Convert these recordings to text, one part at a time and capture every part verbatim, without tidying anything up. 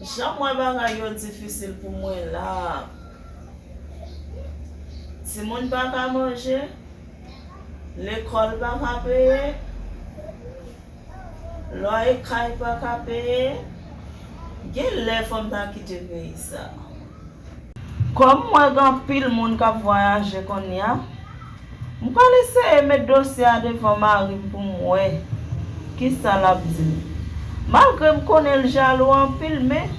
Jan m wè bagay yo difisil pou mwen la, timoun pa ka manje, lekòl pa ka peye, lwaye kay pa ka peye, gen lè fò m ta kite peyi sa. Kòm m wè gen anpil moun k ap vwayaje kounye a, m pral eseye met dosye a devan mari m pou m wè kisa l ap di m. Malgre m konnen l jalou anpil, men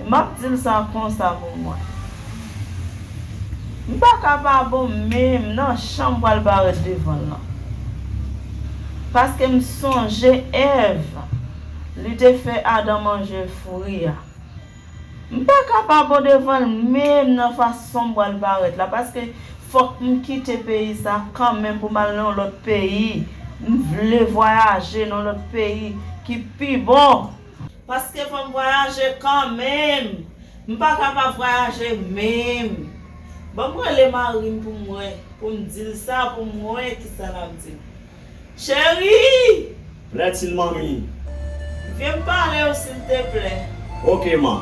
m ap di l sa konsa pou m wè. M pa ka pa bon menm nan jan m pral parèt devan l lan. Paske m sonje Èv, li te fè Adan manje fwi a. M pa ka pa bon devan l menm nan fason m pral parèt la, paske fòk m kite peyi sa kanmenm pou m al nan yon lòt peyi. M vle vwayaje nan yon lòt peyi ki pi bon. Paske fò m vwayaje kanmenm. M pa ka pa vwayaje menm. Ban m rele mari m pou m wè, pou m di l sa, pou m wè kisa l ap di m. Cheri! Plètil manmi. Vye m pale w silteplè. Oke man.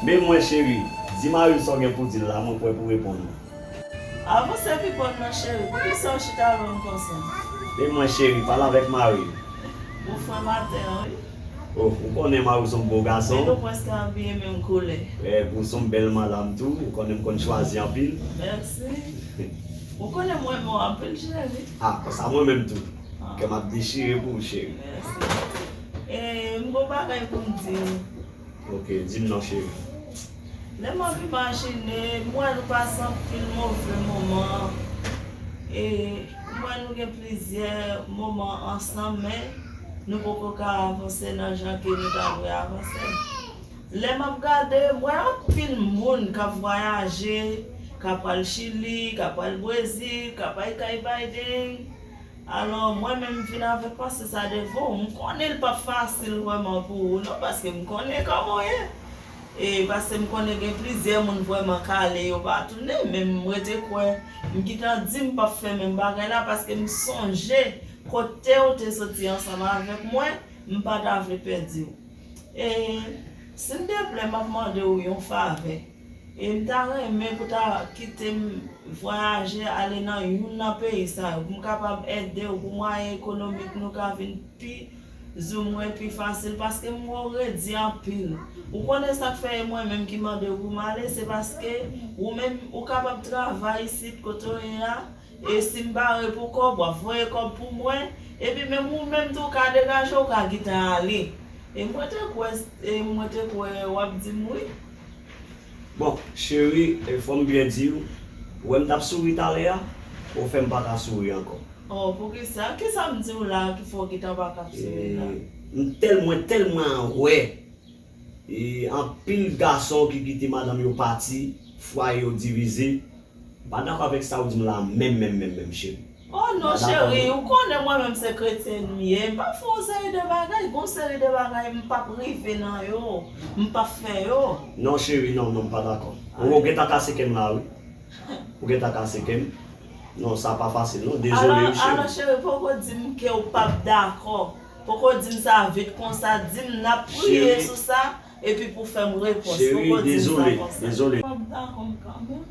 Men mwen cheri, di mari m sa w gen pou di l la, mwen prè pou reponn ou. Avanse pi bon non cheri, poukisa w chita avè m konsa? Men mwen cheri, pale avèk mari m. Bon frè maten an wi. Oh, ou konnen mari w se yon bo gason. Men nou prèske abiye menm koulè. Eh, ou se yon bèl madanm tou, ou konnen m konn chwazi anpil. Mèsi. Ou konnen m renmen w anpil cheri. Ah, konsa mwen menm tou. Kè m ap dechire pou ou cheri. Mèsi. E m gon bagay pou m di w. Ok, di m non cheri. Lè m ap imajine, m wè nou pase anpil move moman. E m wè nou gen plizyè moman ansanm, men nou poko ka avanse nan jan ke nou ta dwe avanse. Lè m ap gade, m wè anpil moun k ap vwayaje, k ap pral Chili, k ap pral Brezil, k ap bay kay Biden. Alò, mwen menm m vin avèk panse sa devan w. M konnen l p ap fasil vrèman pou ou non, paske m konnen kòman w ye. E paske m konnen gen plizyè moun vrèman k ale yo pa tounen, men m rete kwè, m gentan di m p ap fè menm bagay la, paske m sonje kote w te soti ansanm avèk mwen, m pa ta vle pèdi w. E, silteplè, m ap mande w yon favè. E m ta renmen pou ta kite m vwayaje ale nan youn nan peyi sa yo, pou m kapab ede w, pou mwayen ekonomik nou ka vin pi zoumwen pi fasil, paske m wè w redi anpil. Ou konnen sa k fè e mwen menm ki mande w pou m ale, se paske ou menm ou kapab travay isit kote w ye a, e si m bare pou kòb, w ap voye kòb pou mwen, epi menm ou menm tou w ka degaje w, w ka gentan ale. E mwen te kwè, e mwen te kwè w ap di m wi. Bon, cheri, e fò m byen di w, ou wè m t ap souri talè a, ou fè m pa ka souri ankò. Oh, poukisa? Kisa m di w la ki fè w gentan pa ka ap souri la? E, m tèl-, mwen tèlman wè, e, anpil gason ki kite madanm yo pati, fwaye yo divize, M pa dakò avèk sa ou di m la menm, menm, menm, menm, cheri. Oh non, cheri, ou konnen mwen menm se kretyèn m ye. M p ap fè yon seri de bagay, gon seri de bagay m p ap rive nan yo, m p ap fè yo. Non, cheri, non, non, m pa dakò. Ou, ou gentan kase kè m la, wi. Ou gentan kase kè m. Non, sa pa fasil, non. Dezole, wi, cheri. Alò, cheri, poko di m ke w p ap dakò. Poko di m sa vit konsa, di m n ap priye sou sa. Epi pou fè m repons, poko di m sa konsa. Cheri, dezole, dezole. W ap dakò m kanmenm.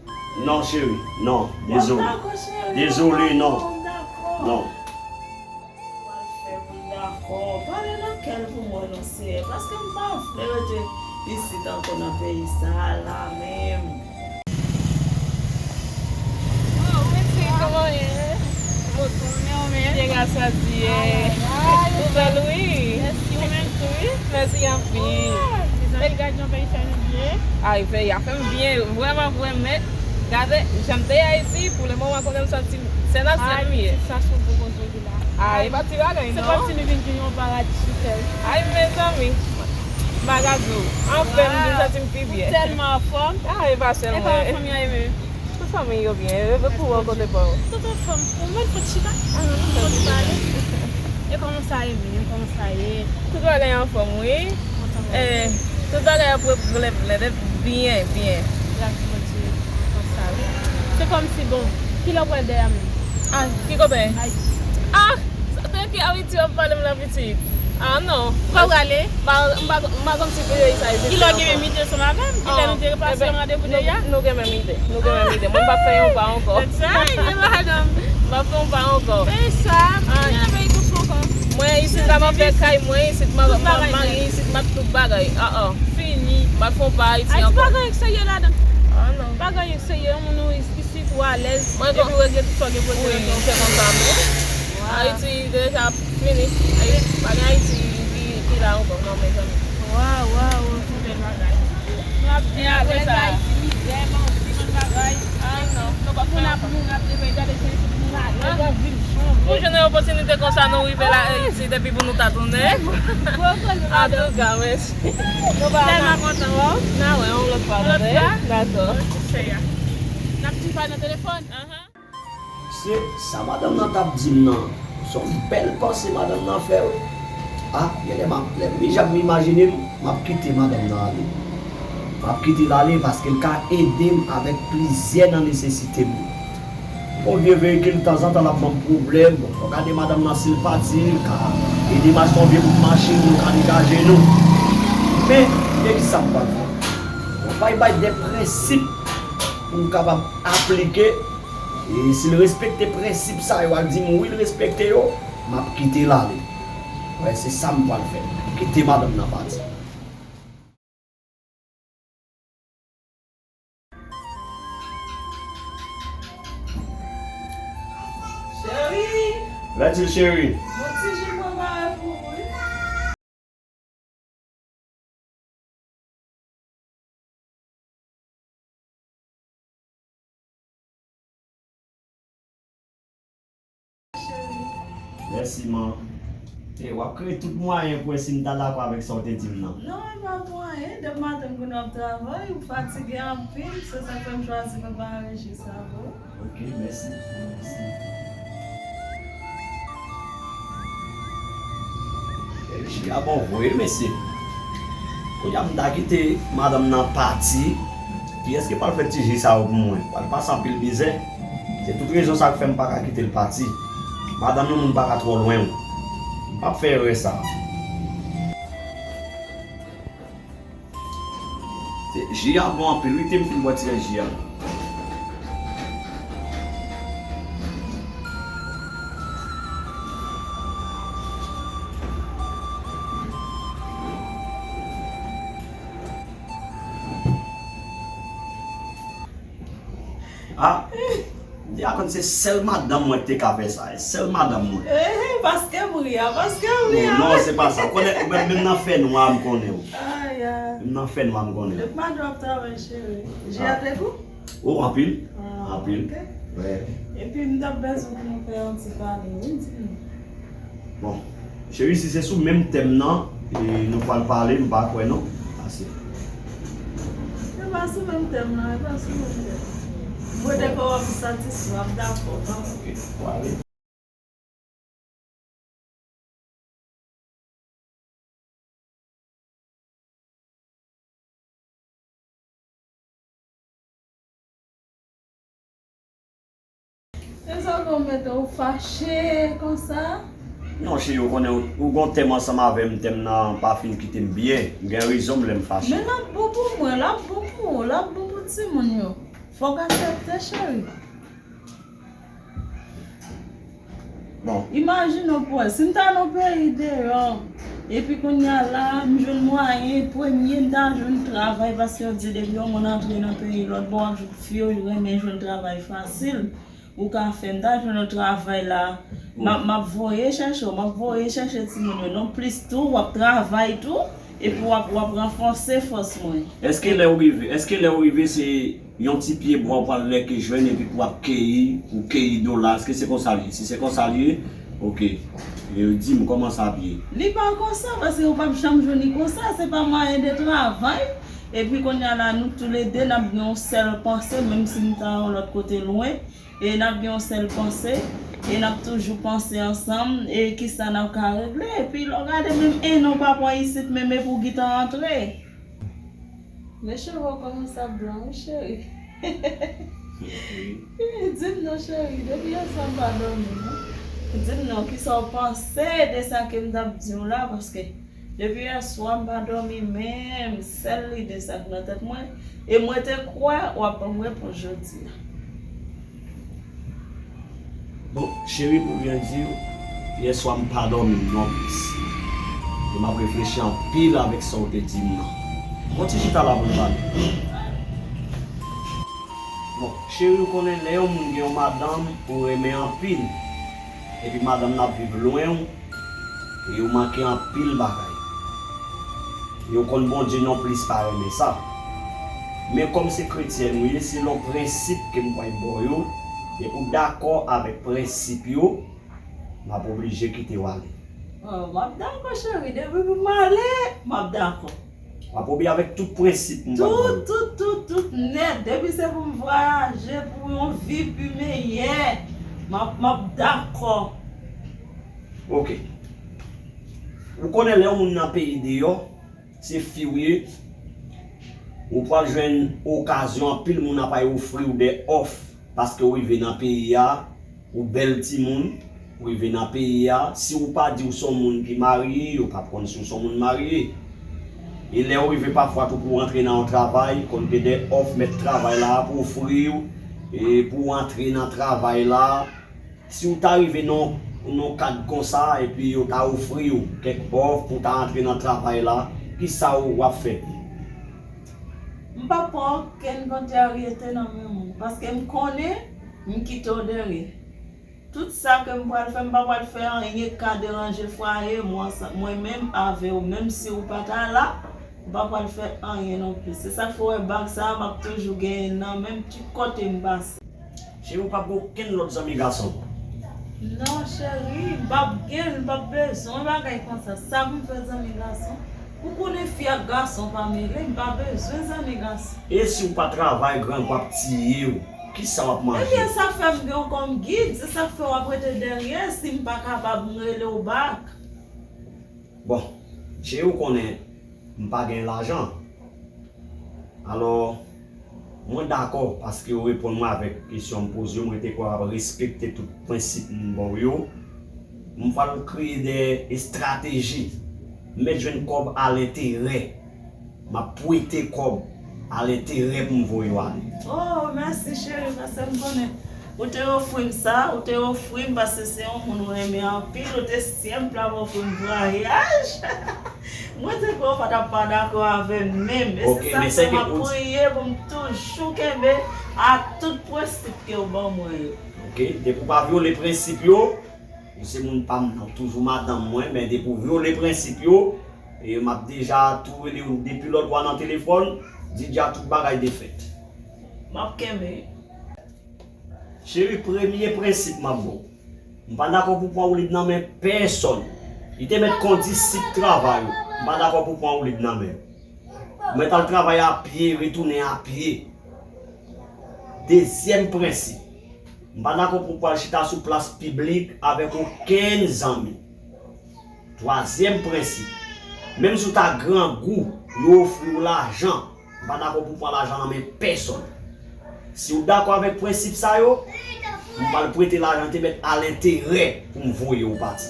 Non, cheri, non, dezole. W ap dakò, cheri, dezole, non. W ap dakò. Non. Ou pral fè pou l dakò. Pale nan kè l pou mwen non, Seyè, paske m pa vle rete isit ankò nan peyi sa a la menm. Oh, mèsi, kòman w ye? Mwen byen, ou menm? Byen, gras a Dye. Ay, ay, ay. Nouvèl, wi. Mèsi, ou menm tou, wi. Mèsi anpil. Ah, mezanmi, gad jan peyi fè nou byen. Ay, peyi a fè m byen, vrèman, vrèman. Gade, jan m te ye Ayiti, pou le moman, konnen m santi m se nan syèl m ye. Ay, se sa, se yon bon koze. Ay, e pa ti bagay, non. Se kòmsi nou vin gen yon paradi sou tè. Ay, mezanmi. M pa ka di w. Anfen, m vin santi m pi byen. Ou tèlman anfòm. Ah, e pa sèl mwen. E kòman fanmi an ye menm? Tout fanmi yo byen. E pou ou, kote pa w? Tout anfòm. Ou mèt fout chita. Ah, non, non, non. Fout pale. E kòman sa ye menm? Kòman sa ye? Tout bagay anfòm, wi. Kontan. Eh, tout bagay ap regle, regle byen, byen. Gras Bondye, kontan sa, wi. Se kòmsi, bon, kilè w pral dèyè a menm? Ah, ki kote? Ayiti. Ah, de ki Ayiti w ap pale m la pitit? Ah, non. Ou pa prale? M pa, m pa, m pa konn si pou yo sa. Ki lè w gen menm ide ansanm avè m? Ki lè nou te pase yon randevou deja? Nou gen menm ide. Nou gen menm ide. Mwen, m p ap fè yon pa ankò. That's right, madanm. M p ap fè yon pa ankò. Fè sa, m gen nan peyi kouch ankò. Mwen, isit la, m ap fè kay mwen, isit, m ap, m ap marye isit, m ap tout bagay. Ah, ah. Fini. M ap fè yon pa Ayiti ankò. Ayiti pa gen anyen k serye ladan. Ah, non. Pa gen anyen k serye, yon moun ou isit ou alèz, epi w regle tout sa w gen pou w regle. Wi, se konsa menm. Ayiti deja fini. Ayiti, pa gen Ayiti ki, ki la ankò, non, mezanmi. Waw, waw, se bèl bagay. Nou ap byen avèk Ayiti, mizè, manti, bann bagay. Ay, non. Moun ap, moun ap leve, gade jan moun alèz, jan vil chanje. Nou jwenn opotinite konsa, nou rive la Ayiti, depi pou nou ta tounen. Antouka, mèsi. Nou pa tèlman kontan wè w. N a wè yon lòt fwa, tande? Dakò. N ap di pa nan telefòn. Se sa madanm nan t ap di m nan. Se yon bèl panse madanm nan fè, wi. A, genlè m ap, lè m deja m imajine m, m ap kite madanm nan ale. M ap kite l ale paske l ka ede m avèk plizyè nan nesesite m yo. Yon vye veyikil, tanzantan, l ap ban m pwoblèm. Bon, fò gade madanm nan, si l pati, l ka ede m achte yon vye bout machin, nou ka degaje nou. Men, men kisa m pral fè? Bon, bay bay de prensip pou m kapab aplike. E si l respekte prensip sa yo, ak di m wi, l respekte yo, m ap kite l ale. Wè, se sa m pral fè. Kite madanm nan pati. Cheri! Lè di l cheri. Bon, ti ji mwen mare pou ou, wi. Mèsi, man. E, w ap kreye tout mwayen pou wè si m ta dakò avèk sa w te di m nan. Non, e pa mwayen. Depi maten m konnen w ap travay, ou fatige anpil, se sa k fè m chwazi prepare ji sa pou ou. Ok, mèsi. Mèsi. Ji a bon vre, mesye. Kounye a m ta kite madanm nan pati. Kiyès ki pral fè ti ji sa yo pou mwen? Pral pase anpil mizè. Se tout rezon sa k fè m pa ka kite l pati. Madanm yon moun pa ka twò lwen w. M p ap fè erè sa. Se, ji a bon anpil wi, te m fin bwè ti rès ji a. Ah, m te ka konn se sèl madanm mwen ki te ka fè sa, sèl madanm mwen. Eh, paske m ri a, paske m ri a. Non, non, se pa sa. Ou konnen, ou menm, menm nan fènwa, m konnen w. Ay, ay. Menm nan fènwa, m konnen w. Depi maten w ap travay, cheri. Ji a te gou? Oh, anpil. Ah, anpil. Ok. Wè. Epi, m t ap bezwen pou nou fè yon ti pale, wi, di m. Bon, cheri, si se sou menm tèm nan, e, nou pral pale, m pa kwè non. Ase. E pa sou menm tèm nan, e pa sou menm tèm. Mwen te kwè w ap satisfè, w ap dakò, pa. Ok, pale. E sa fè w mete w fache konsa? Non, cheri, ou konnen ou, ou gon tèm ansanm avè m, tèm nan pa fin kite m byen. M gen rezon m lè m fache. Men l ap bon pou mwen, l ap bon pou ou, l ap bon pou timoun yo. Fòk aksepte, cheri. Bon. Imajine w pou wè, si m ta nan peyi deyò, epi kounye a la, m jwenn mwayen, premye m ta jwenn travay, paske yo di depi yon moun antre nan peyi lòt bò, w ap jwenn fi yo renmen jwenn travay fasil. Ou ka fè, m ta jwenn yon travay la. M ap, m ap voye chèche w, m ap voye chèche timoun yo. Non plis tou, w ap travay tou, epi w ap, w ap ranfòse fòs mwen. Èske lè w rive, èske lè w rive se yon ti pye bwa w pral lèke jwenn epi pou w ap keyi, pou w keyi dola, èske se konsa l ye? Si se konsa l ye, ok. E di m kòman sa ap ye. Li pa konsa, paske ou p ap janm jwenn li konsa, se pa mwayen de travay. Epi kounye a la, nou toulede, n ap gen yon sèl panse, menm si n ta yon lòt kote lwen. E n ap gen yon sèl panse, e n ap toujou panse ansanm, e kisa n ap ka regle. Epi lè w gade, menm en an w pa pran isit, menm epi w gentan antre. Men cheve w kòmanse ap blan, wi, cheri. Di m non, cheri, depi yèswa m pa dòmi, non. Di m non, kisa w panse de sa ke m t ap di w la? Paske depi yèswa m pa dòmi menm, sèl lide sa k nan tèt mwen, e mwen te kwè w ap ban m repons jodi a. Bon, cheri, pou byen di w, yèswa m pa dòmi non plis. E m ap reflechi anpil avèk sa w te di m nan. Bon, ti chita la pou n pale. Bon, cheri, ou konnen lè yon moun gen yon madanm ou renmen anpil, epi madanm nan ap viv lwen w, e yo manke anpil bagay. Yo konn Bondye non plis pa renmen sa. Men kòm se kretyèn ou ye, se yon prensip ke m pral ba w yo, depi w dakò avèk prensip yo, m ap oblije kite w ale. Oh, m ap dakò, cheri. Depi pou m ale, m ap dakò. W ap obeyi avèk tout prensip m pral ba w yo. Tout, tout, tout, tout nèt. Depi se pou m vwayaje, pou yon vi pi meyè, m ap, m ap dakò. Ok. Ou konnen lè yon moun nan peyi deyò, se fi w ye, ou pral jwenn okazyon, anpil moun ap al ofri w de òf paske w rive nan peyi a, ou bèl timoun, ou rive nan peyi a, si w pa di w se yon moun ki marye, yo p ap konn si w se yon moun marye. E lè w rive pafwa tou pou w antre nan yon travay, konn gen de òf mèt travay la ap ofri w, e pou w antre nan travay la, si w ta rive nan, nan kad konsa, epi yo ta ofri w kèk òf pou w ta antre nan travay la, kisa w ap fè? M p ap pran okenn kontraryete nan men moun, paske m konnen m kite w dèyè. Tout sa ke m pral fè, m pa pral fè anyen k ka deranje fwaye mwen, mwen menm avè w, menm si w pa ta la, m pa pral fè anyen non plis. Se sa k fè w wè bag sa a, m ap toujou genyen l nan men m tout kote m pase. Cheri, ou p ap gen okenn lòt zanmi gason? Non, cheri, m p ap gen, m p ap bezwen bagay konsa. Sa pou m fè zanmi gason? Ou konnen fi ak gason pa mele, m pa bezwen zanmi gason. E si w pa travay, grangou ap tiye w, kisa w ap manje? Ebyen, sa fè m gen w kòm gid, se sa k fè w ap rete dèyè si m pa kapab m rele w bak. Bon, cheri, ou konnen m pa gen lajan. Alò, mwen dakò paske w reponn mwen avèk kesyon m poze w, mwen te kwè w ap respekte tout prensip m ba w yo. M pral kreye de estrateji. M mèt jwenn kòb a lenterè. M ap prete kòb a lenterè pou m voye w ale. Oh, mèsi cheri, paske m konnen ou te ofri m sa, ou te ofri m paske se yon moun ou renmen anpil, ou te senp la ofri m vwayaj. Mwen te kwè ou pa t ap pa dakò avè m menm. E se sa k fè m ap priye pou m toujou kenbe a tout prensip ke w ban mwen yo. Ok, depi w pa vyole prensip yo, ou se moun pa m nan, toujou madanm mwen, men depi w vyole prensip yo, e m ap deja tou rele w depi lòt bò nan telefòn, di dja tout bagay defèt. M ap kenbe. Cheri, premye prensip m ap ba w. M pa dakò pou pran woulib nan men pèsòn. Li te mèt kondisip travay ou. M pa dakò pou pran woulib nan men w. Ou mèt al travay a pye, retounen a pye. Dezyèm prensip. M pa dakò pou pral chita sou plas piblik avèk okenn zanmi. Twazyèm prensip. Menm si w ta grangou, yo ofri w lajan, m pa dakò pou pran lajan nan men pèsòn. Si w dakò avèk prensip sa yo, m pral prete lajan te mèt a lenterè pou m voye w pati.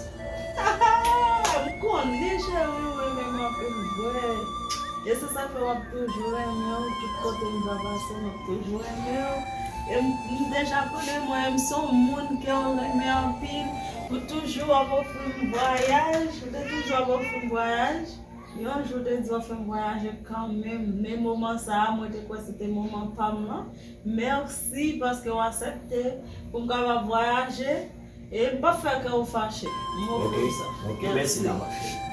M konnen cheri ou renmen m anpil vre. E se sa k fè w ap toujou renmen w, tout kote m va pase, m ap toujou renmen w. E m, m deja konnen mwen, m se yon moun ke w renmen anpil. Ou toujou ap ofri m vwayaj, ou te toujou ap ofri m vwayaj. Yon jou w te di w ap fè m vwayaje kanmenm, men moman sa a, mwen te kwè se te moman pa m lan. Mèsi paske w aksepte pou m kapab vwayaje. E m p ap fè kè w fache. M ofri w sa. Ok, mèsi, mèsi. Mèsi, ma cheri.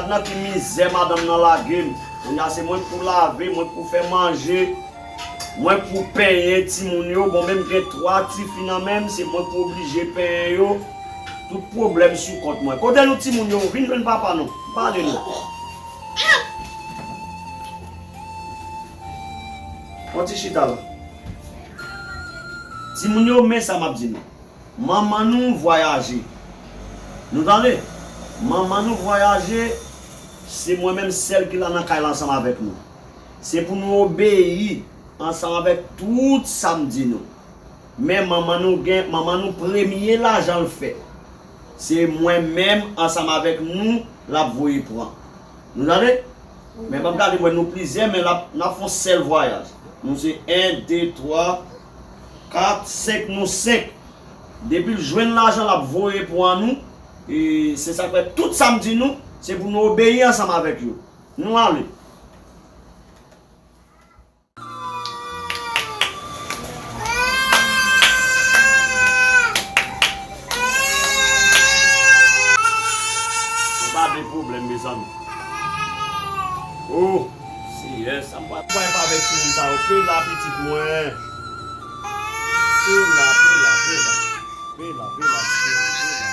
Nan ki mizè madanm nan lage m. Kounye a se mwen k pou lave, mwen k pou fè manje, mwen k pou penyen timoun yo. Bon, menm gen twa tifi nan men m, se mwen k pou oblije penyen yo. Tout pwoblèm sou kont mwen. Kote nou timoun yo? Vin jwenn papa nou. Pale nou. Yon ti chita la. Timoun yo, men sa m ap di nou. Manman nou vwayaje. Nou tande? Manman nou vwayaje, se mwen menm sèl ki la nan kay la ansanm avèk nou. Se pou nou obeyi ansanm avèk tout sa m di nou. Men manman nou gen, manman nou premye lajan l fè. Se mwen menm ansanm avèk nou l ap voye pran. Nou tande? Men ban m gade, m wè nou plizyè, men l ap, n ap fè yon sèl vwayaj. Nou se en, de, twa, kat, senk, nou senk. Depi l jwenn lajan l ap voye pou an nou, e se sa k fè tout sa m di nou, se pou nou obeyi ansanm avèk yo. Nou ale. Se pa de pwoblèm, mezanmi. Oh, Seyè, sa m pral fè avèk timoun sa yo? Pela, pitit mwen. Pela, pela, pela. Pela, pela, pela, pela.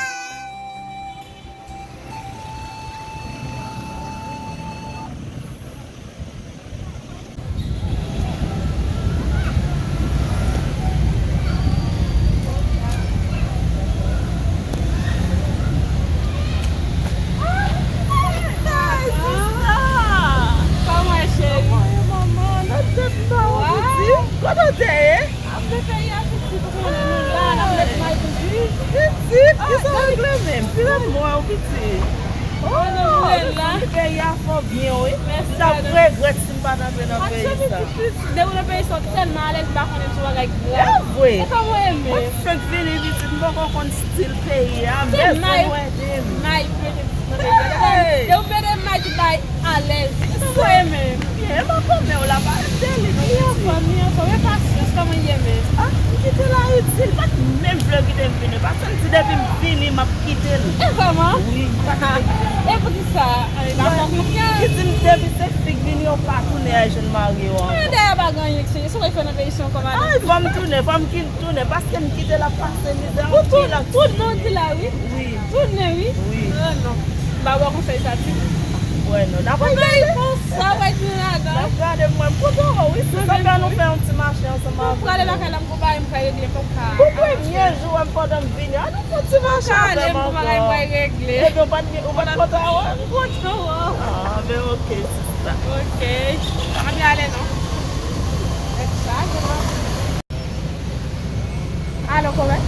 Kòman cheri? Kòman ye, manman? Nan tèt pa w, pitit. Kote w te ye? Ap de peyi a, pitit, ou konnen nou la, n ap met may pou di. Pitit, ki sa w regle menm? Pitit mwen, pitit. Oh, nou la. Peyi a fò byen, wi. M t ap regrèt si m pa t antre nan peyi sa. Depi w nan peyi sa, w tèlman alèz, m pa konnen yon bagay grav. E vre. E kòman w ye menm? Mwen fenk vini, pitit, m poko konn stil peyi a. M bezwen nou ede m. May pou mete pitit nan peyi a. Depi w mete may, tout bagay alèz. E kòman w ye menm? Byen, e manman w la, pa rete li non, pitit. Mi anfòm, mi anfòm. E pasyans, kòman w ye menm? Ah, m kite l Ayiti, li pa t menm vle kite m vini. Paske m di depi m vini, m ap kite l. E vrèman? Wi. E poukisa? Li pa fè w konfyans? Li di m depi se fi k vini, yo pa tounen al jwenn mari yo ankò. Men dayè pa gen anyen k chanje. Se sa w fè nan peyi sa ankò, madanm? Ay, fò m tounen, fò m ki-, tounen, paske m kite l ap pase mizè anpil ak timoun yo. Tounen w di la, wi. Wi. Tounen, wi. Wi. Oh, non. M pa ba w konsèy sa ditou. Wè, non. N ap gade. Konsa, w ap tounen ladan. N ap gade, mwen, m kontan wè w, wi. Si sa fè nou fè yon ti mache ansanm avè m. Mwen prale lakay la, m gon bagay m pral regle, m poko ka. Pou premye jou, wè m pandan m vini. An nou fè yon ti mache avè m ankò. Epi w pa t, ou pa t kontan wè m? M kontan wè w. Ah, ben ok, sista. Ok. Pa gen ale non. Tèt chaje, non. Alo, kòman?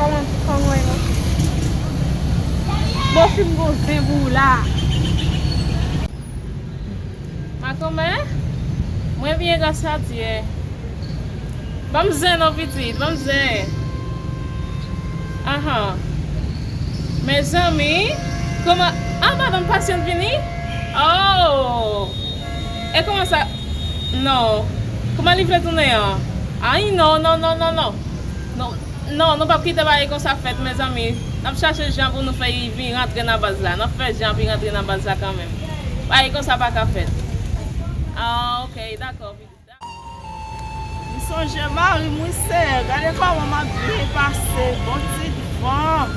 Kòman, kòman w ye, non? Bon, fin gon zen pou ou la. Makomè, mwen byen, gras a Dye. Ban m zen non, pitit, ban m zen. Ahan. Mezanmi, kòman, ah, madanm Pasyans vini? Oh! E kòman sa? Non. Kòman li vle tounen an? Ay, non, non, non, non, non. Non. Non, nou p ap kite bagay konsa fèt, mezanmi. N ap chache jan pou nou fè li vin rantre nan baz la. N ap fè jan pou li rantre nan baz la kanmenm. Bagay konsa pa ka fèt. Ah, ok, dakò, pitit. M sonje mari m, wi, Seyè. Gade kòman m ap byen pase. Bon ti van.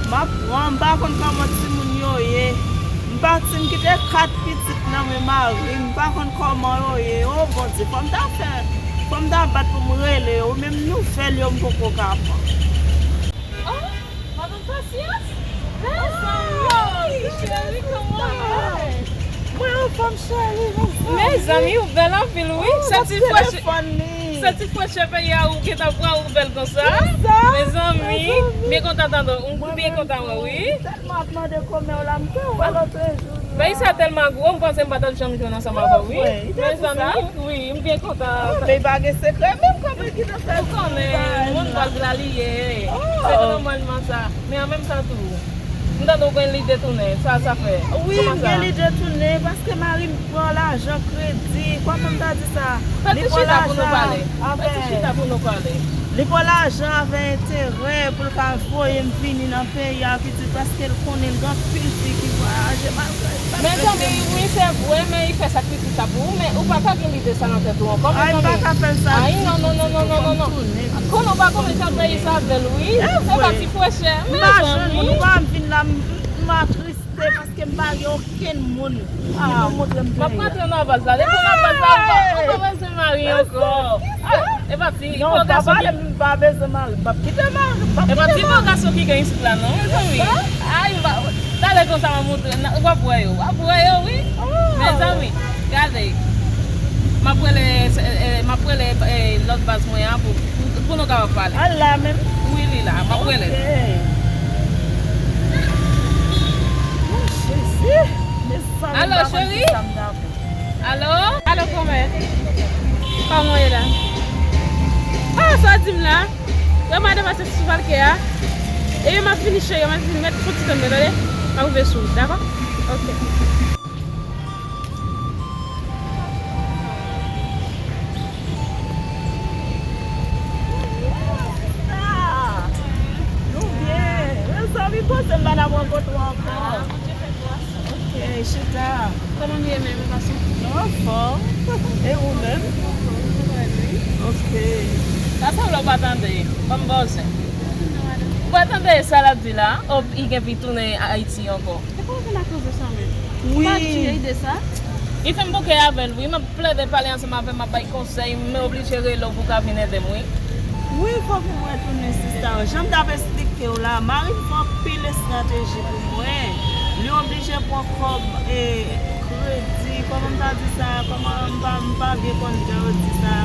M ap pran, m pa konn kòman timoun yo ye. M pati, m kite kat pitit nan men mari m, m pa konn kòman yo ye. O Bondye, fò m ta fè, fò m ta bat pou m rele yo, menm nouvèl yo m poko ka pran. Oh, madanm Pasyans? Mezanmi, cheri, kòman w ye? Mwen anfòm, cheri, mezanmi. Mezanmi, ou bèl anpil, wi. Sa ti fwèch, sa ti fwèch peyi a, ou gentan pran, ou bèl konsa. Mezanmi, m byen kontan tande w, m byen kontan wè w, wi. M ap mande kòmè w la, m kwè w wè lòtrejou. Peyi sa tèlman gwo, m panse m pa t ap janm jwenn ansanm avè w, wi. Mezanmi, wi, m byen kontan. Men pa gen sekrè, menm kòmè ki nan fè. Ou konnen, moun baz la li ye. Se nòmalman sa. Men an menm tan tou, m tande w gen lide tounen. Sa, sa fè? Wi, m gen lide tounen, paske mari m pran lajan kredi. Kòman m ta di sa? Li pran lajan avè, li pran lajan avè enterè pou l ka voye m vini nan peyi a, pitit, paske l konnen l gen anpil fi ki vwa-, Mezanmi, wi, se vre, men li fè sakrifis la pou ou, men ou pa ka gen lide sa nan tèt ou ankò, mezanmi. Ay, non, non, non, non, non, non, non. Konnen ou pa konnen jan peyi sa bèl, wi. Se pa ti frechè, mezanmi. M pa jwenn moun, ou pa vin la, m, m atriste paske m pa gen okenn moun ki pou montre m peyi a. M ap rantre nan vaz la. Depi w nan vaz la, ou pa, ou pa bezwen mari ankò. Ah, e pa ti, non, pa pale, m pa bezwen mari. M p ap kite mari, m p ap kite mari. E pa ti bon gason ki gen isit la, non, mezanmi. Ay, m pa, talè konsa m ap montre, w ap wè yo, w ap wè yo, wi. Mezanmi, gade. M ap rele, eh, m ap rele, eh, lòt baz mwen an pou, pou, pou nou kapab pale. Al la menm? Wi, li la, m ap rele. Ok. Oh, Jezi. Mezanmi, m pa konn kisa m ta fè. Alo? Alo, kòmè? Kòman w ye la? Ah, sa w di m la? Wè madan pase sou palkè a. Epi m ap vini, cheri, m ap vini, mèt fon ti tann mwen, tande? M ap rive sou ou, dakò? Ok. Nou byen. Mezanmi, panse m pa t ap rankontre w ankò. Ok, chita. Kòman nou ye menm, gason? Nou anfòm. E ou menm? Ok. Sa sanble w pa tande. Ban m bòzen. Ou pa tande sa l ap di la? Oh, li gen pou l tounen Ayiti ankò. E pa ou ki lakòz de sa menm? Wi. Ou pa di ide sa? Li fè m bouke avè l, wi. M ap plede pale ansanm avè m, ap bay konsèy, m oblije rele w pou w ka vin ede m, wi. Wi, fòk mwen retounen, sista. Jan m t ap eksplike w la, mari m fè anpil estrateji pou mwen. Li oblije pran kòb, e, kredi, kòman m ta di sa, kòman m pa, m pa byen konn jan yo di sa,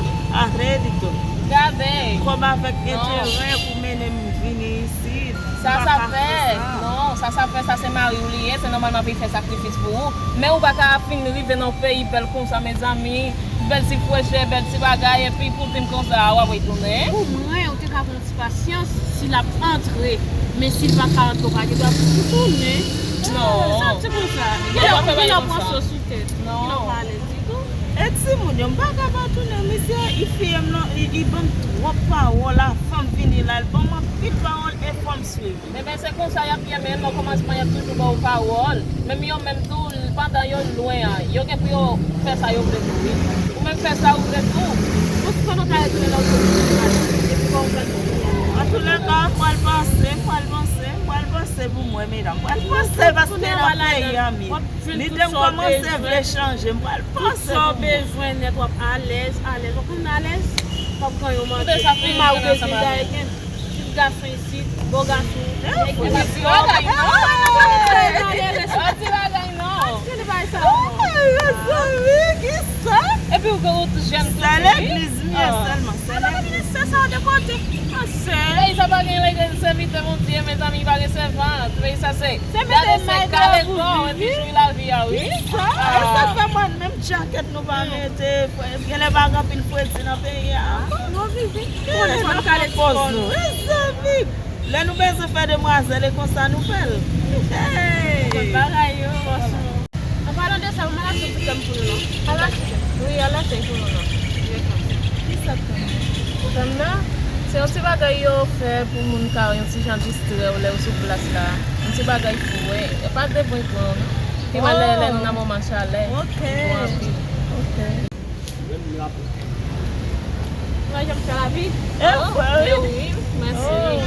a crédito. Gade. Kòb avèk enterè pou mennen m vini isit. Sa, sa fè. Non, sa, sa fè, sa se mari w li ye, se nòmalman pou l fè sakrifis pou ou. Men ou pa ka fin rive nan yon peyi bèl konsa, mezanmi. Bèl ti frechè, bèl ti bagay, epi pou w di m konsa, w ap retounen. Pou mwen, ou te ka pran ti pasyans, si l ap antre. Men si l pa ka antre, ou pa gen dwa pou w tounen. Non. Sa ti konsa. Kilè w pran sos sou tèt? Non. Kilè w pale ditou? E timoun yo, m pa ka pa tounen, misye, li fiye m non, li, li ban m twòp pawòl, avan m vini la, l ban m anpil pawòl e fò m swiv. Ebyen, se konsa y ap ye, men nan kòmansman, y ap toujou ba w pawòl. Menm yo menm tou, pandan yo lwen an, yo gen pou yo fè sa yo vle tou, wi. Ou menm fè sa ou vle tou. Bon, si pandan w ta retounen la, ou te retounen, epi kòman w pral fè? Antoulèka, m pral panse, m pral panse, m pral panse pou mwen, medam. M pral panse paske nan peyi a, mi. Lide m kòmanse vle chanje, m pral panse pou mwen. Tout sa w bezwen nèt, w ap alèz, alèz. W ap konn alèz, w ap gen yon mari, yon mari w bezwen gaye, gen tout gason isit, bò gason. E pa ti bagay, non. E pa ti bagay, non. Mezanmi, kisa? Epi ou gen yon jèn tou. Sè legliz m ye sèlman, sè legliz. Se sa de kote. An sè. Peyi sa pa gen legliz, sèvitè Bondye, mezanmi, pa gen sèvant. Peyi sa se Se mete may dayò pou viv, wi. Sa, e sa k fè mwen menm djakèt nou pa mete, frè, genlè pa gen anpil fredi nan peyi a. Nou viv, wi. Konnen fò n kale ti kò nou. Mezanmi, lè nou bezwen fè demwazèl, e konsa nou fè l. Hey! Bon bagay yo. An palan de sa, m al achte ti krèm pou nou non. Al achte? Wi, al achte pou nou non. Kisa k fè? Krèm nan, se yon ti bagay yo fè pou moun ka yon ti jan distrè w lè w sou plas la. Yon ti bagay fou, wi. E pa de bon, bon, non. Pi mal lè, lè nou nan moman chalè. Ok. Bon anpil. Ok. Mwen janm fè lavi. E vre, wi. Wi, mèsi. Oh,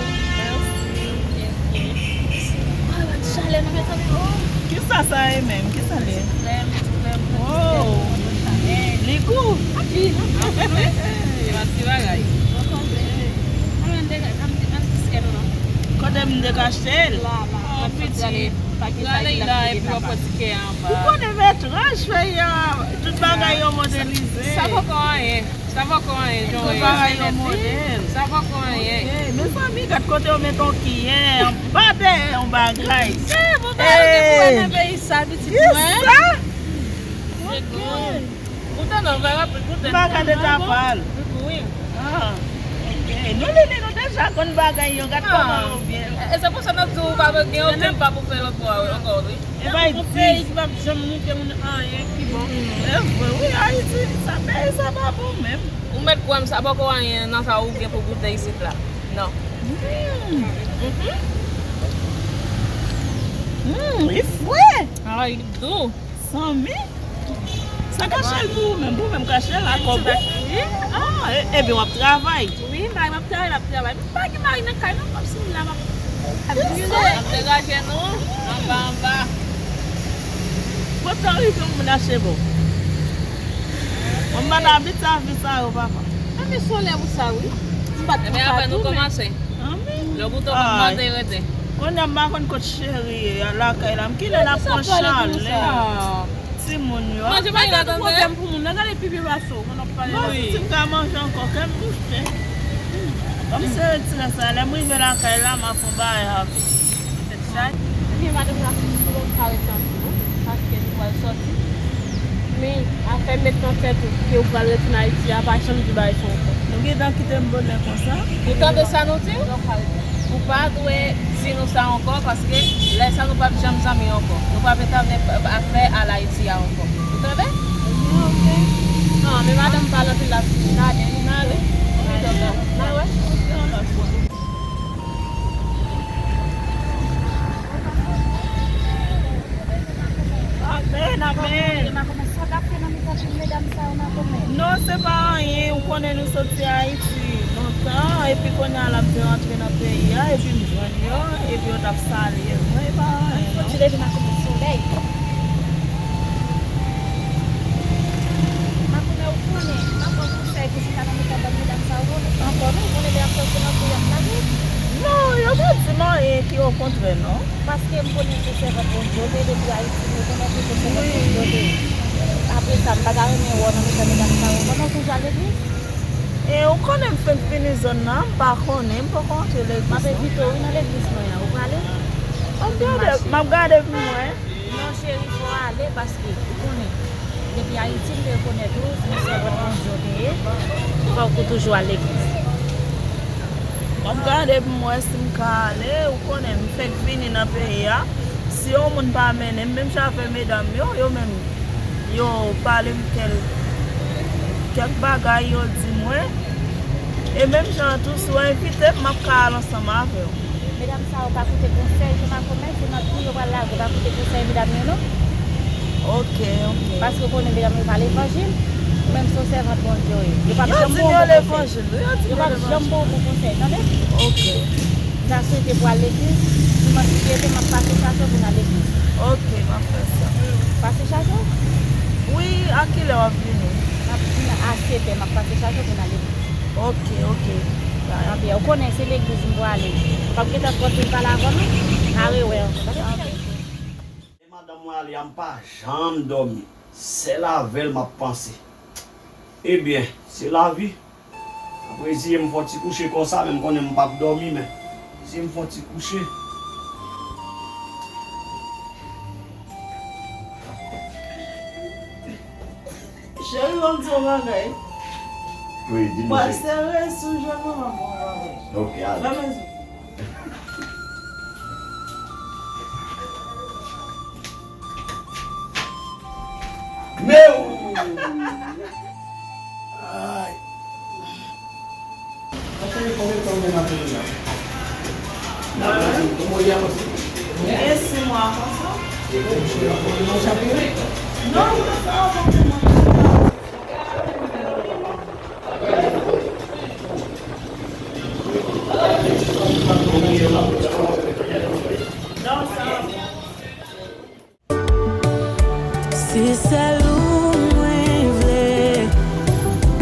mèsi. Mèsi. Ah, gad chalè nan mezanmi. Oh. Kisa sa ye menm? Kisa l ye? Ti krèm, ti krèm, ti krèm. Oh. Li gou. Anpil, anpil, wi. Se pa ti bagay. Mwen konprann. Mwen degaje, mwen diskè nou non. Kote m degaje l? La, la. Oh, pitit. Rale la, epi w ap wè ti kè anba. Ou konnen metraj peyi a, tout bagay yo modèlize. Sa poko anyen. Sa poko anyen, jan w wè. Tout bagay yo modèl. Sa poko anyen. Ok, mezanmi, gad kote yo met yon kiyè, anba dèyè yon bagay. Se bon bagay ou gen pou wè nan peyi sa, pitit mwen. Kisa? Se gwo. Goute non, fè rapid, goute. M pa ka deja pral. Wi. Ah, ok. Nou li li nou deja konn bagay yo, gad kòman yo byen. E, e se pou sa n ap di w pa gen okenn pa pou fè lòt bò a ankò, wi. E bay di. Yon peyi ki p ap janm moute moun anyen ki bon. E vre, wi, Ayiti, sa peyi sa pa bon menm. Ou mèt kwè m, sa poko anyen nan sa ou gen pou goute isit la. Non. Hmm. Mhm. Hmm, li fre. Ay, li dou. Sanmi. Sa kache l pou ou menm? Pou ou menm kache l ak kòb ou? Wi. Ah, e- epi w ap travay. Wi, mari m ap travay, m ap travay. M pa gen mari nan kay non, kòmsi m la m ap ap vize. N ap degaje nou anba anba. Kote w rive yon moun achte bon? Mwen m pa t abitye a vi sa yo, papa. Anben, se yon lè pou sa, wi. M pa t konn sa tou, men. Lè w goute w konn mande rete. Kounye a m pa konn kot cheri ye a lakay la. M kilè n ap pran chalè timoun yo. Manje pa gen pwoblèm pou moun nan. Gade pipi pase w, moun ap pale. Bon, si m ka manje ankò, kè m bouche. Ban m sere ti rès la, lè m rive lakay la, m ap fè yon bagay avè l. Ebyen, madanm la, si nou pa rete ansanm, paske nou pral sòti. Men, afè met nan tèt ou ke ou pral retounen Ayiti a, pa janm di bagay sa ankò. Nou gentan kite m bonè konsa. Ou tande sa nou di w? Ou pa dwe di nou sa ankò, paske lè sa nou p ap janm zanmi ankò. Nou p ap entamne afè al Ayiti a ankò. Ou tande? Ebyen, oke. Ah, men madanm pale anpil la, n ale, n ale. N ale, n ale. Amen, amen. Sa w t ap fè nan mitan tout medam sa yo, Makomè? Non, se pa anyen. Ou konnen nou soti Ayiti lontan, epi kounye a la m te rantre nan peyi a, epi m jwenn yo, epi yo t ap salye mwen, e pa anyen, non. Fò di leve Makomè solèy. Makomè, ou konnen, m ap pran konsèy pou chita nan mitan bann medam sa yo, non? Ankò, non, ou konnen lè y ap sòti nan kou y ap lage. Non, yo pa di m anyen ki okontrè, non. Paske m konnen se sèvant Bondye w te ye depi Ayiti, m rekonèt ou se sèvant Bondye w te ye. Apre sa, m pa ta renmen wè w nan mitan medam sa yo ankò non, ou toujou al legliz? E ou konnen m fenk vini zòn nan, m pa konnen, m poko antre legliz non. M ap envite w wi nan legliz mwen an, ou prale? M ap gade, m ap gade pou m wè. Non cheri, fò w ale paske ou konnen, depi Ayiti m te rekonèt ou, se yon sèvant Bondye w te ye, fòk ou toujou al legliz. M ap gade pou m wè si m ka ale. Ou konnen, m fenk vini nan peyi a. Si yon moun pa mennen m, menm jan avè medam yo, yo menm, yo pale m kèl, kèk bagay yo di mwen. E menm jan an tou, si w envite m, m ap ka al ansanm avè w. Medam sa yo pa koute konsèy, se makomè, se nan twou yo pral lage, yo pa koute konsèy medam yo non. Ok, ok. Paske ou konnen medam yo pa levanjil, ou menm se yon sèvant Bondye w ye. Yo p ap janm ba w bon konsèy. Yo p ap janm ba w bon konsèy, tande? Ok. M ta swete pou al legliz, dimanch ki vini m ap pase chache w pou n al legliz. Ok, m ap fè sa. Pase chache w? Wi, a kilè w ap vini? M ap vini a sèt è, m ap pase chache w pou n al legliz. Ok, ok. Anben, ou konnen se legliz m prale. M p ap gentan twò fin pale avè w non. N a rewè ankò. Lè madanm mwen ale a, m pa janm dòmi. Sèl avè l m ap panse. Ebyen, se lavi. M ap reziye m fè yon ti kouche konsa, men m konnen m p ap dòmi, men si m fè yon ti kouche. Cheri, ban m di w yon bagay. Wi, di m, cheri. Pral sere sou je manman m yon bagay. Ok, ale. Fèmen zye. Men ou! Ay. Se sèl ou mwen vle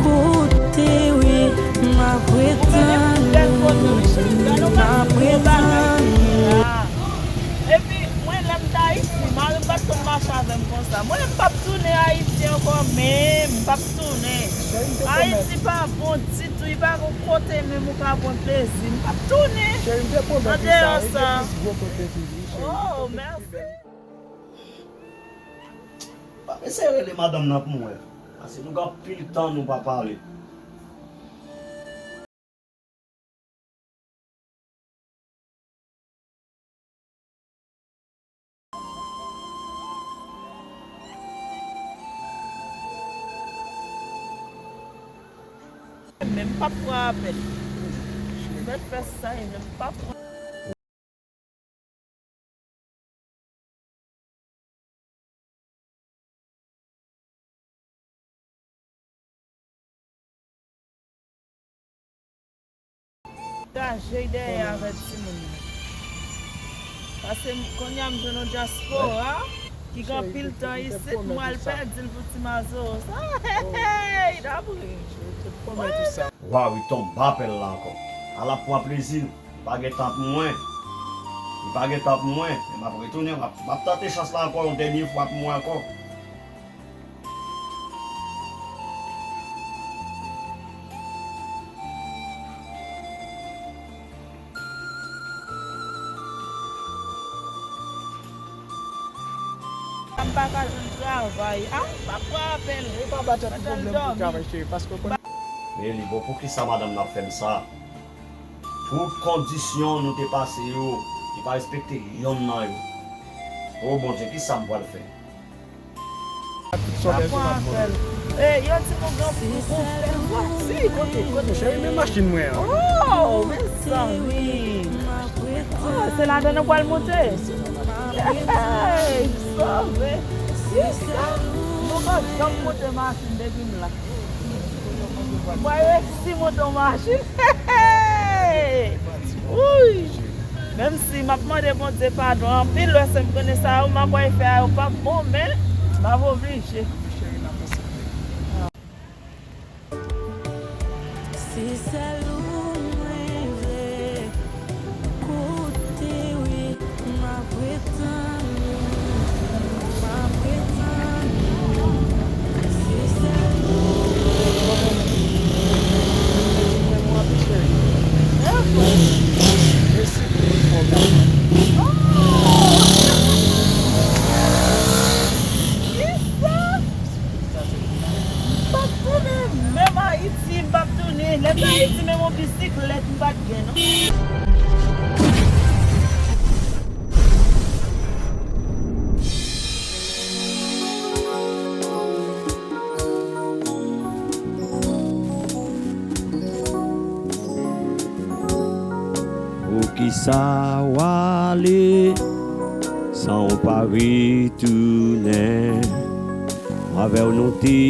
koute, wi, m ap ret tann ou, m ap ret tann ou. Epi, mwen, lè m t Ayiti, mari m pa t konn mache avè m konsa. Mwen, m p ap tounen Ayiti ankò, menm, m p ap tounen. Ayiti pa bon ditou, li pa gon kote menm ou ka pran plezi. M p ap tounen andeyò sa. Oh, mèsi. Pa eseye rele madanm nan pou m wè. Pase nou gen anpil tan nou pa pale. Men m p ap pran apèl. Mèt fè sa, e men m p ap pran. Gaje dèyè avèk timoun nan. Paske m, kounye a m jwenn yon dyaspora ki gen anpil tan isit, m pral pèdi l pou ti mazo sa. Hey, dabri. Waw, li tonbe apèl la ankò. Ala pwa plezi. Li pa gen tan pou mwen. Li pa gen tan pou mwen. Men m ap retounen. M ap, m ap tante chans la ankò yon dènye fwa pou mwen ankò. M pa ka jwenn travay. Ah, m pa pran apèl. E pa ba tèt ou pwoblèm pou travay, cheri, paske w konnen. Men li bon, poukisa madanm nan ap fè m sa? Tout kondisyon nou te pase yo, li pa respekte yonn nan yo. O Bondye, kisa m pral fè? Sa pran apèl. E, yo di nou gen pou fè vwati. Kote, kote, cheri, men machin mwen an. Oh, mezanmi. Oh, se ladan nou pral monte. Hey, sove. Kisa? Nou pa janm monte machin depi m la. Mwen resi monte yon machin. Hey! Wouy! Menm si m ap mande Bondye padon anpil, lè se m konnen sa yo m ap wè fè a yo p ap bon, men m ap oblije. Se sèl ou mwen vle koute, wi. M ap ret tann ou, m ap ret tann ou. Se sèl ou. Mwen, mwen anpil cheri. Mesi pou tout fòm la. Kisa? M p ap tounen menm Ayiti, m p ap tounen. Lè m t Ayiti, menm yon bisiklèt m pa t gen, non. Poukisa w ale san w pa retounen? Avè w nou te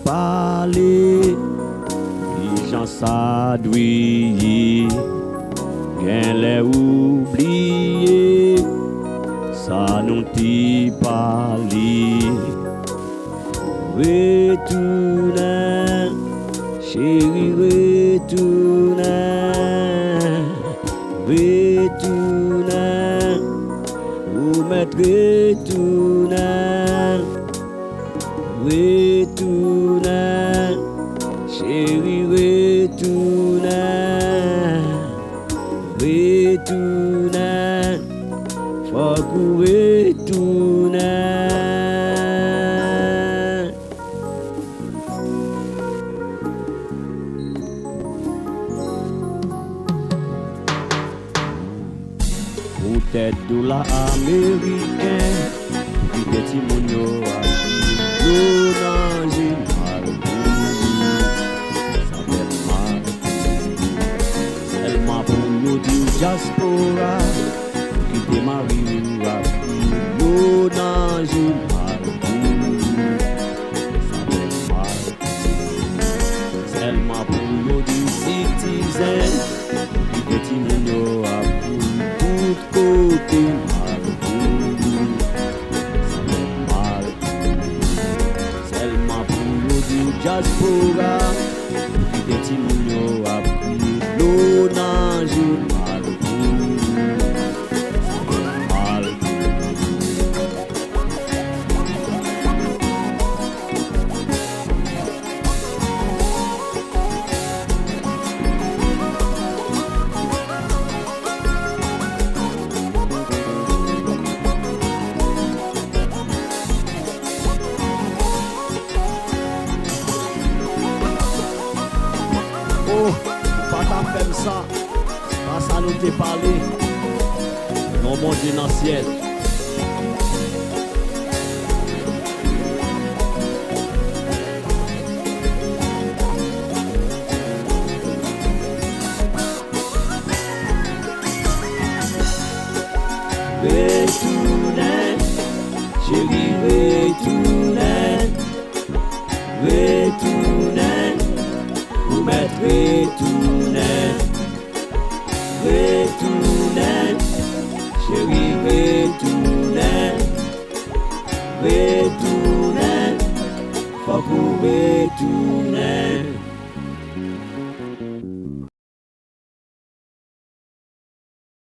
pale, ki jan sa dwe ye. Genlè ou bliye sa nou te pale. Retounen, cheri, retounen. Retounen, ou mèt retounen. Retounen, cheri, retounen. Retounen, fòk ou retounen. Poutèt dola ameriken, pou kite timoun yo ap viv yo nan jounal pou li. Sa fè m mal. Sèlman pou yo di w dyaspora, pou kite mari w ap viv yo nan jounal pou li. Sa fè m mal. Sèlman pou yo di w sitizen, pou kite timoun yo ap kouri tout kote mal pou yo. Sa fè m mal. Sèlman pou yo di w dyaspora, pou kite timoun yo ap kriye dlo nan je mal pou yo. Sa fè m mal. Oh, ou pa ta fè m sa. Pa sa nou te pale. Non, Bondye nan syèl. Retounen, cheri, retounen. Retounen, ou mèt retounen. Retounen, retounen, fòk ou retounen.